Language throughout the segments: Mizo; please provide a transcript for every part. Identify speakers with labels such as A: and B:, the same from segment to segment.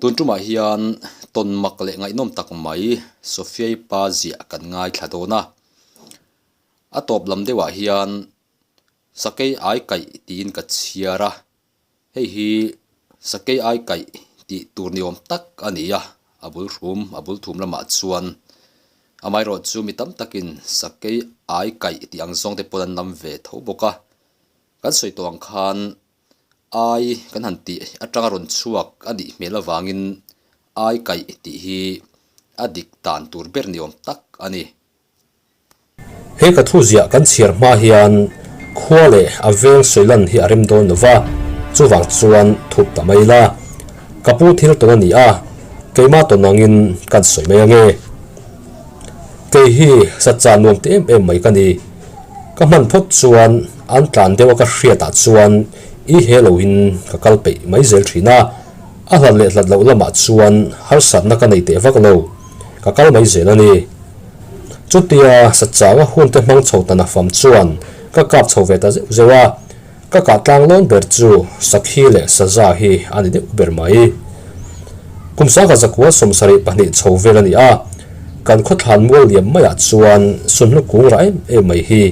A: Tun tumah hian tawn mak leh ngaihnawm tak mai Sophia-i pa ziah kan ngaithla dawn a. A tawp lam deuhah hian Sakei ai kaih tiin ka chhiar a, hei hi Sakei ai kaih tih tur ni awm tak a ni a, a bul hrum a bul thum lamah chuan amaherawhchu mi tam takin Sakei ai kaih tih ang zawng te pawn an lam ve tho bawk a. Kan sawi tawh ang khan ai kan han tih atanga rawn chhuak a nih hmel avangin ai kaih tih hi a dik dan tur ber ni awm tak a ni.
B: He ka thu ziah kan chhiar hma hian khua leh a veng sawi lan hi a rem dawn lo va, chuvang chuan thup ta mai la. Ka pu thil tawn a ni a, keimah tawn angin kan sawi mai ange. Kei hi satcha nuam ti em em mai ka ni. Ka hman phawt chuan an tlan deuh a ka hriat ah chuan i he lo in ka kal peih mai zel thin a, a hlat leh hlat loh lamah chuan harsatna ka nei teh vak lo, ka kal mai zel a ni. Chutia satchanga hun te hmang chho ta na fam chuan ka kap chho ve ta zeuh zeuh a, ka kah tlang lawn ber chu Sakhi leh Saza hi a ni deuh ber mai. Kum sangha zakua 72 chho vel a ni a, kan khawthlan mual liam maiah chuan sunhlu kung rah em em mai hi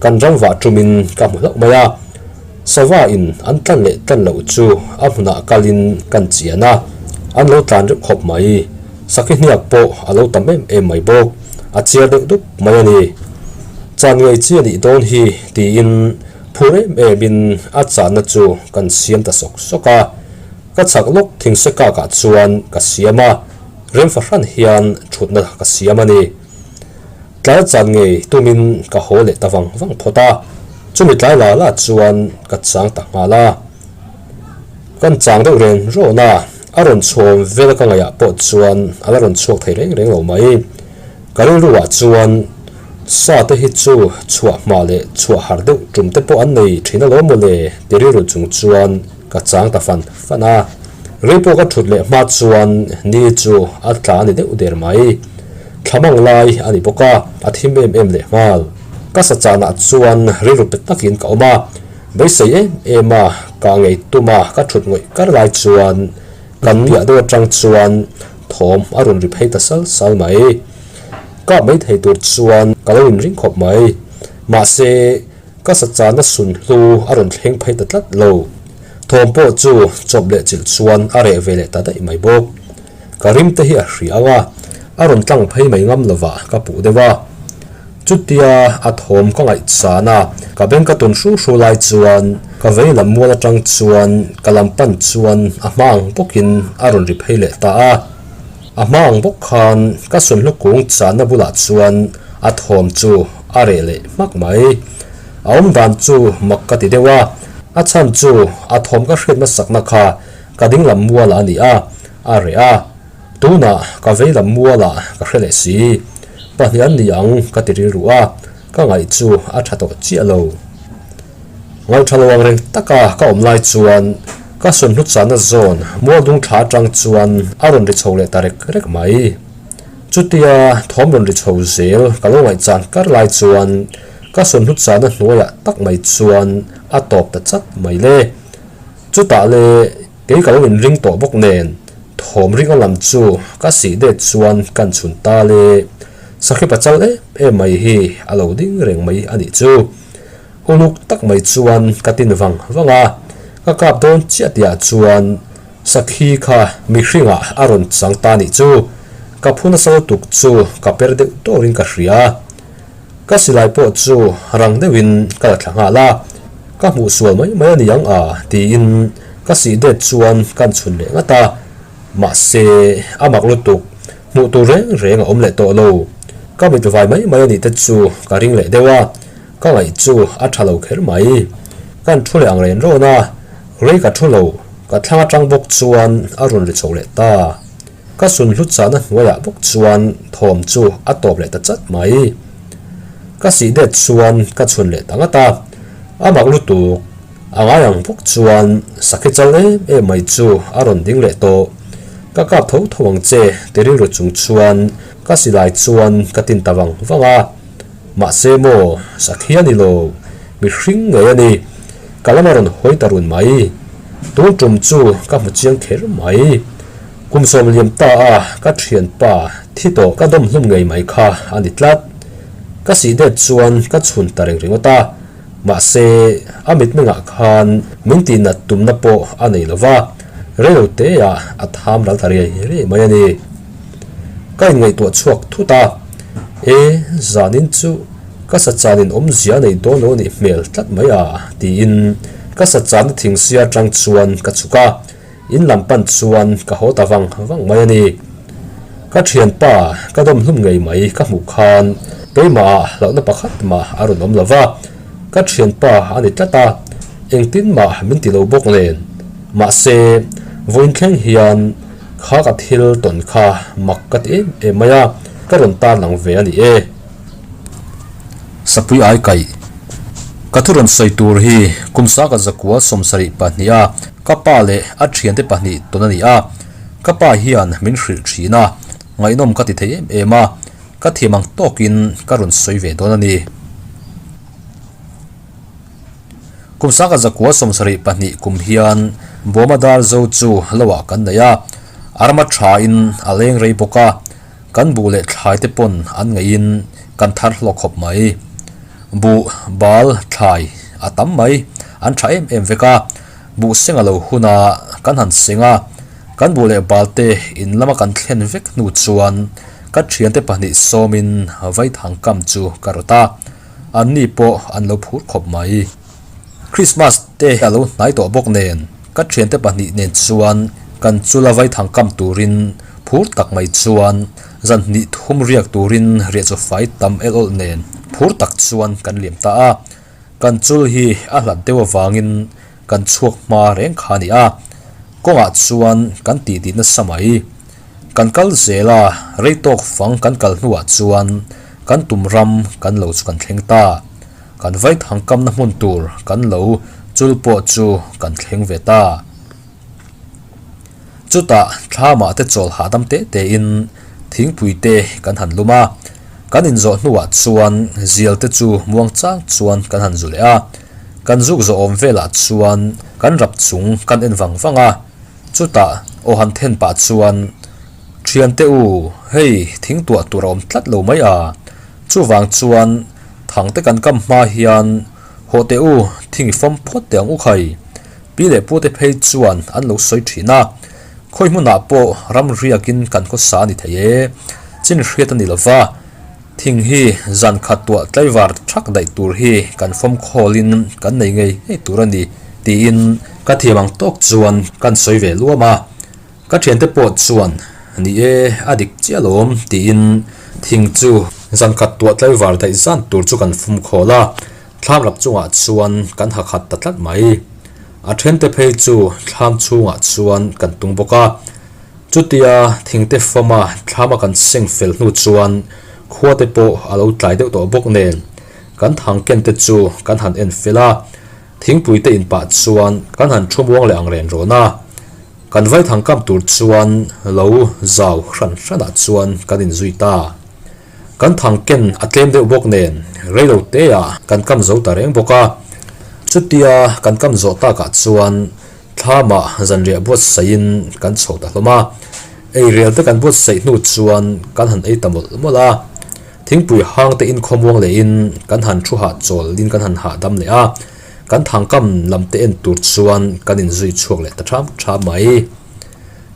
B: kan ram vah tumin ka hmu hlauh mai a, Sava in an tlan leh tlan loh chu a hmunah kalin kan chian a, an lo tlan reuh khawp mai. Sakhi hniak pawh a lo tam em em mai bawk, a chiar deuh dup mai a ni. Chan ngei chi a nih dawn hi tiin phur em em in a channa chu kan siam ta sawk sawk a. Ka chhak lawk thingse kakah chuan ka siam a, rem fahran hian thutna ka siam a ni. Tlai chan ngei tumin ka haw leh ta vang vang phawt a, chumi tlai la la chuan ka chang ta nghal a. Kan chang deuh reng rawn a, a rawn chhawm vel ka ngaihah pawh chuan a la rawn chhuak thei reng reng lo mai. Ka rilruah chuan sa te hi chu chhuah hma leh chhuah har deuh tum te pawh an nei thin alawm mawle ti rilru chung chuan ka chang ta fan fan a. Rei pawh ka thut leh hma chuan ni chu a tla a ni deuh der mai. Thlamang lai a ni bawk a, a thim em em leh nghal. Ka sa chanah chuan rilru pe takin ka awm a. Beisei em em a, ka ngei tum a, ka thut ngawih kar lai chuan kan piah deuh atang chuan thawm a rawn ri phei ta sal sal mai. Kap mai thei tur chuan ka lo inring khawp mai. Mahse, ka sachana sunhlu a rawn thleng phei ta tlat lo. Thawm pawh chu chawp leh chilh chuan a reh ve leh ta daih mai bawk. Ka rim te hi a hria ang a, a rawn tlang phei mai ngam lovah ka puh deuh a. Chutia a thawm ka ngaihsan a, ka beng ka tun hru hru lai chuan ka vei lam mual atang chuan ka lam pan chuan a hma ang bawkin a rawn ri phei leh ta a. A hma ang bawk khan ka sunhlu kung channa bulah chuan a thawm chu a reh leh hmak mai. A awm dan chu mak ka ti deuh a, a chhan chu a thawm ka hriat hmasakna kha ka ding lam mualah a ni a, a reh a. Tunah ka vei lam mualah ka hre leh si. Pahnih an ni ang ka ti rilru a, ka ngaih chu a tha tawh chiah lo. Ngaihṭha lo ang reng taka ka awm lai chuan ka sunhlu chahna zawn mual dung thla atang chuan a rawn ri chho leh ta rek rek mai. Chutia thawm rawn ri chho zel ka lo ngaihchan kar lai chuan ka sunhlu chahna hnuaiah tak mai chuan a tawp ta chat mai le. Chutah le kei ka lo inring tawh bawk nen thawm ringa lam chu ka sih det chuan kan chhun ta le. Sakhi pachal em em mai hi a lo ding reng mai a nih chu. Uluk tak mai chuan ka tin vang vang a, ka kap dawn chiah tihah chuan Sakhi kha mihringah a rawn chang ta nih chu. Ka phu nasa lutuk chu ka per deuh dawrin ka hria. Ka silai pawh chu rang deuhin ka la thla nghal a, ka hmuh sual mai mai a ni ang a tiin ka sih det chuan kan chhun leh ngat a, mahse a mak lutuk, hmuh tur reng reng a awm leh tawh lo. Ka mit vai mai mai a nih te chu ka ring leh deuh a, ka ngaih chu a tha lo kher mai. Kan thu leh ang ren rawn a, rei ka thu lo, ka thlang atang bawk chuan a rawn ri chho leh ta. Ka sun hlut chahna hnuaiah bawk chuan thawm chu a tawp leh ta chat mai. Ka sih det chuan ka chhun leh ta ngat a, a mak lutuk a ngai ang bawk chuan sakhi chal em em mai chu a rawn ding leh tawh. Ka kap tho tho ang che ti rilru chung chuan ka silai chuan ka tin ta vang vang a. Mahse maw sakhi a ni lo, mihring ngei a ni. Ka lam a rawn hawi ta run mai. Tun tum chu ka hmu chiang kher mai. Kum sawmliam ta a ka thianpa thi tawh ka dawm hlum ngei mai kha a ni tlat. Ka sih det chuan ka chhun ta reng ringawt a, mahse a mitmengah khan min tihnat tumna pawh a nei lo va, reilo teah a tham ral ta riai riai mai a ni. Ka inngaihtuah chhuak thut a, E, zanin chu ka sachanin awmzia a nei dawn lo a nih hmel tlat mai a, tiin ka sachana thingsia atang chuan ka chhuk a. In lam pan chuan ka haw ta vang vang mai a ni. Ka thianpa ka dawm hlum ngei mai ka hmuh khan keimahah hlauhna pakhat mah a rawn awm lo va, ka thianpa a ni tlat a, engtin mah min ti lo bawk nen. Mahse, vawiin thleng hian kha ka thil tawn kha mak ka ti em em mai a, ka rawn tarlang ve a ni e.
A: Sapui ai kaih. Ka thu rawn sawi tur hi kum saka zakua 72 a ka pa leh a thiante pahnih tawn a ni a, ka pa hian min hrilh thin a, ngaihnawm ka ti thei em em a, ka thiam ang tawkin ka rawn sawi ve dawn a ni. Kum saka zakua 72 kum hian Bawma dar zo chu lo ah kan nei a, a rama tha in a leng rei bawk a, Kan buh leh thlai te pawn an ngeihin kan thar hlawk khawp mai. Buh, bal, thlai a tam mai, an tha em em vek a. Buh seng a lo hun a, kan han seng a. Kan buh leh bal te in lama kan thlen vek hnu chuan ka thiante pahnih sawmin vaithang kam chu ka rawt a, anni pawh an lo phur khawp mai. Christmas te a lo hnai tawh bawk nen ka thiante pahnih nen chuan kan chula vaithang kam turin phur tak mai chuan zan hnih thum riak turin riah chu fai tam el awlh nen phur tak chuan kan liam ta a. Kan chul hi a hlat deuh avangin kan chhuak hma reng kha a ni a, kawngah chuan kan titi nasa mai. Kan kal zel a, rei tawk fang kan kal hnuah chuan kan tum ram kan lo chu kan thleng ta. Kan vaithang kamna hmun tur kan lo chul pawh chu kan thleng ve ta. Chutah thlamah te chawl hahdam teh tehin thingpui te kan han lum a, kan inzawh hnuah chuan zial te chu muang chang chuan kan han zu leh a, kan zuk zawh awm velah chuan kan rap chung kan en vang vang a, chutah aw han then pah chuan, Thiante u, hei thing tuah tur a awm tlat lo mai a, chuvang chuan thangte kan kam hma hian hawh teh u, thing i fawm phawt teh ang u khai. Pi leh pute phei chuan an lo sawi thin a, khawi hmunah pawh ram riakin kan khawsa a ni thei e, chin hriat a ni lova, thing hi zan khat tuah tlaivar thak daih tur hi kan fawm khawlin kan nei ngei ngei tur a ni tiin ka thiam ang tawk chuan kan sawi ve luam a. Ka thiante pawh chuan, Ni e, a dik chiah alawm tiin thing chu zan khat tuah tlaivar daih zan tur chu kan fum khawl a. Thlam rap chungah chuan kan ha khat ta tlat mai. A thente phei chu thlam chhungah chuan kan tung bawk a. Chutia thingte fawma thlama kan seng fel hnu chuan khua te pawh a lo tlai deuh tawh bawk nen kan thang ken te chu kan han en fel a. Thingpui te in pah chuan kan han thu muang leh ang ren rawn a. Kan vaithang kam tur chuan lo zau hran hranah chuan kan inzui ta. Kan thang ken a tlem deuh bawk nen reilo te ah kan kam zo ta reng bawk a. Chutia kan kam zawh takah chuan thlamah zanriah buatsaih in kan chho ta hlawm a. Eirel te kan buatsaih hnu chuan kan han ei ta mawlh mawlh a. Thingpui hang te in khawmuang leh in kan han thu hahchawl in kan han hahdam leh a. Kan thang kam lam te en tur chuan kan inzui chhuak leh ta tham tham mai.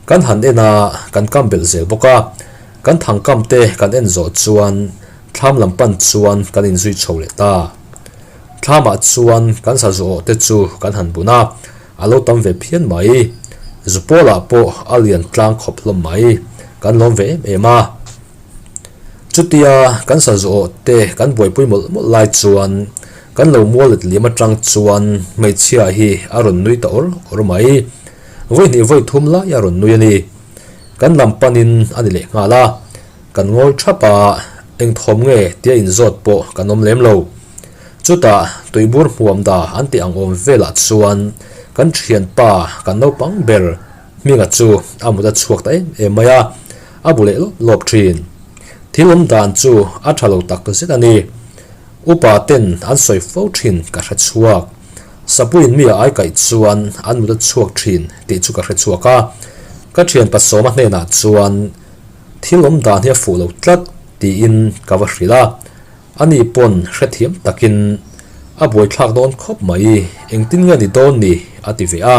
A: Kan han en a, kan kam belh zel bawk a. Kan thangkam te kan en zawh chuan thlam lam pan chuan kan inzui chho leh ta. Thlamah chuan kan sa zawh te chu kan han bun a, a lo tam ve phian mai. Zupawlah pawh a lian tlang khawp hlawm mai, kan lawm ve em em a. Chutia kan sa zawh te kan buaipui mawlh mawlh lai chuan kan lo mual let liam atang chuan hmeichhia hi a rawn nui ta awr awr mai. Vawi hnih vawi thum lai a rawn nui a ni. Kan lam panin a ni leh nghal a, kan ngawi thap a, eng thawm nge tia inzawt pawh kan awm lem lo. Chutah tuibur hmuam da an tih ang awm velah chuan kan thianpa kan naupang ber Hminga chu a mut a chhuak ta em em mai a, a bu leh lawp lawp thin. Thil awm dan chu a tha lo tak zet a ni. Upa ten an sawi fo thin ka hre chhuak. Sapuiin mi a ai kaih chuan an mut a chhuak thin tih chu ka hre chhuak a.
B: Ka thian Pasawma hnenah chuan thil awm dan hi a fuh lo tlat tiin ka va hrilh a, ani pawn hrethiam takin a buaithlak dawn khawp mai, engtin nge ni dawn ni a ti ve a.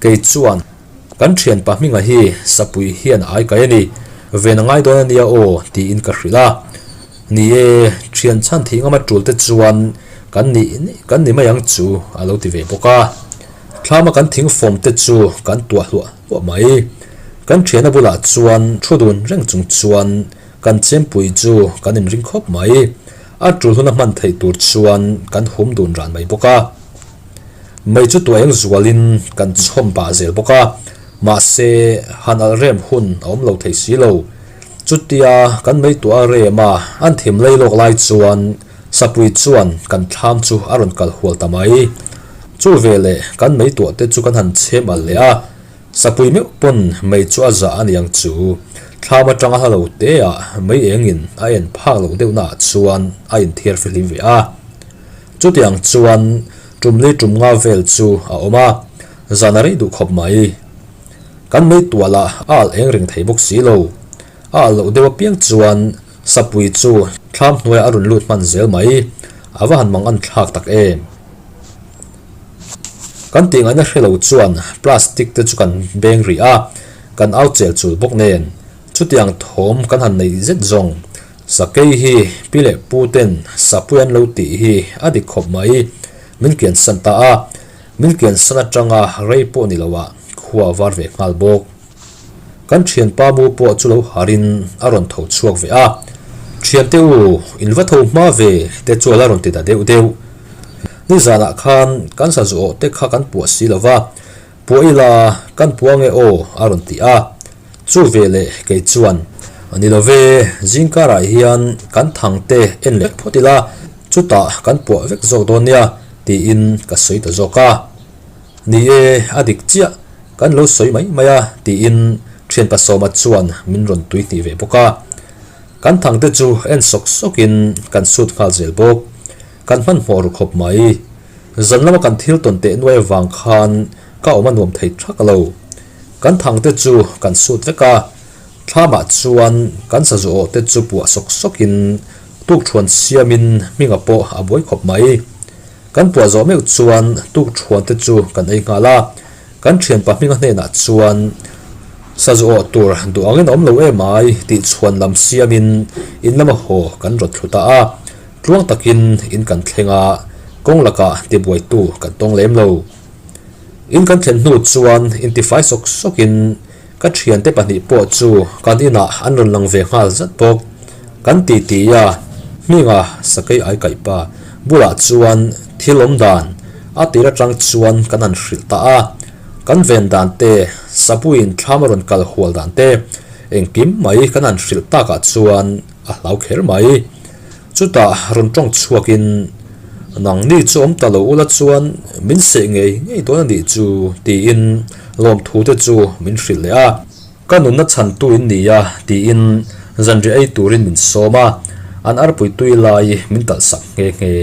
B: Kei chuan kan thian pa hminga hi sapui hian a aikai a ni, ven a ngai dawn a nia aw tiin ka hrilh a. Ni e, thian chhan thih ngama tul te chuan kan nih nih kan ni mai ang chu a lo ti ve bawk a. Thlama kan thing fawm te chu kan tuah hluah hluah mai. Kan thiana bulah chuan thu dun reng chung chuan kan chempui chu kan inring khawp mai. A tul huna hman theih tur chuan kan hum dun ran mai bawk a. Mei chu tuah eng zualin kan chhawm pah zel bawk a, mahse han alh rem hun a awm lo thei si lo. Chutia kan mei tuah a rem a, an thim lei lawk lai chuan Sapui chuan kan thlam chu a rawn kal hual ta mai. Chu veleh kan mei tuah te chu kan han chhem al leh a, Sapui meuh pawn mei chu a zah a niang chu. Thlam atanga hla lo te ah mei engin a en phak loh deuhna ah chuan a inthiar fihlim ve a. Chutiang chuan tumli tum nga vel chu a awm a, zan a rei duh khawp mai. Kan mei tuah lah a alh eng reng thei bawk si lo. A alh loh deuh apiang chuan Sapui chu thlam hnuaiah a rawn lut hman zel mai. A va han mang an thlak tak em. Kan tih ngaihna hre lo chuan plastic te chu kan beng rih a, kan au chel chul bawk nen. Chutiang thawm kan han nei zet zawng. Sakei hi pi leh pu ten sapui an lo tih hi a dik khawp mai. Min kian san ta a, min kian san atanga rei pawh ni lo ah khua a var ve nghal bawk. Kan thianpa mu pawh chu lo harin a rawn tho chhuak ve a, Thiante u, in va tho hma ve te chu a la rawn ti ta deuh deuh. Nizanah khan kan sazu awh te kha kan puah si lo va, puah ila kan puah nge aw a rawn ti a. Chu veleh kei chuan, A ni lo ve, zingkarah hian kan thang te en leh phawt ila, chutah kan puah vek zawk dawn nia, tiin ka sawi ta zawk a. Ni e, a dik chiah, kan lo sawi mai mai a, tiin thianpa Sawma chuan min rawn tui hnih ve bawk a. Kan thang te chu en sawk sawkin kan sut nghal zel bawk. Kan hmanhmawh ru khawp mai. Zan lama kan thil tawn teh nuai avang khan ka awm a nuam thei thak lo. Kan thang te chu kan sut vek a, thlamah chuan kan sazu awh te chu puah sawk sawkin tukthuan siamin hminga pawh a buai khawp mai. Kan puah zawh meuh chuan tukthuan te chu kan ei nghal a, kan thianpa hminga hnenah chuan sazu awh tur duh angin a awm lo em ai tih chhuan lam siamin in lama haw kan rawt thlu ta a, tluang takin in kan thleng a, kawng lakah tibuaitu kan tawng lem lo. In kan thlen hnu chuan intifai sawk sawkin ka thiante pahnih pawh chu kan inah an rawn lang ve nghal zat bawk. Kan ti ti a, Hminga sakei ai kaih pa bulah chuan thil awm dan a tir atang chuan kan han hrilh ta a, kan ven dan te, Sapuiin thlam a rawn kal hual dan te, engkim mai kan han hrilh takah chuan a hlau kher mai. Chutah rawn tawng chhuakin, Nangni chu awm ta lo ula chuan min seh ngei ngei dawn a nih chu tiin lawmthu te chu min hrilh leh a. Ka nunna chhantu in ni a tiin zanriah ei turin min sawm a, an arpui tui lai min talh sak nghe nghe.